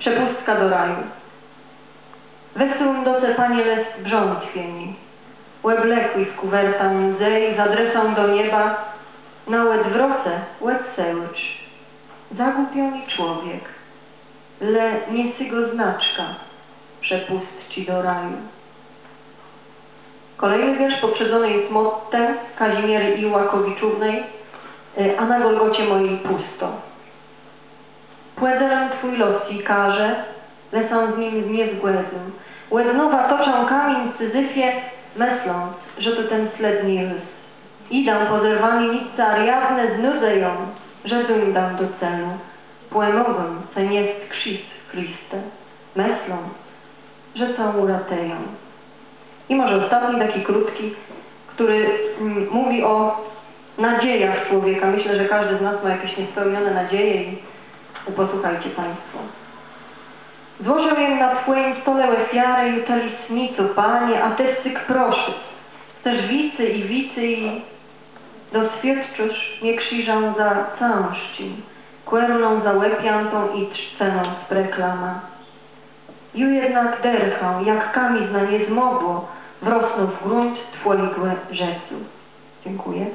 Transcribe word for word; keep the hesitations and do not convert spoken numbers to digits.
Przepùstka do raju. Wësyłóm do ce, Panie, lëst brzątwieni, òblokłi w kùwertã łzë i z adresã do nieba, na òdwroce òdsëłôcz. Zagłupiony człowiek, le nies jegò znaczkã przepùstczi do raju. Kolejny wiersz poprzedzony jest mottem Kazimiery Iłakowiczównej, e, „A na Golgocie mojej pusto”. Pòdzelã twój los i karzã, le sã z nim nie zgòdzã. Òd nowa toczã kamiéń w Syzyfie, mësląc, że to ten slédny los. Jidã pò zerwóny nitce Ariadnë z nôdzeją, że dóńdã do célu. Pòmògą ce niesc krziż, Christe, mësląc, że cã ùratëją. I może ostatni, taki krótki, który, mm, mówi o nadziejach człowieka. Myślę, że każdy z nas ma jakieś niespełnione nadzieje i posłuchajcie państwo. „Złożił jem na twòjim stole òfiarë i tëlés nick, Panie, a të wcyg prosysz. Chcesz wicy i wicy i doswiôdczësz mie krziżã za cãżczim, kòrunã za òpiãtą i trzcëną z preklamã. Ju jednak dërchã, jak kamizna nie zmògło wrosnąc w grunt twòjégò rzecô”. Dziękuję.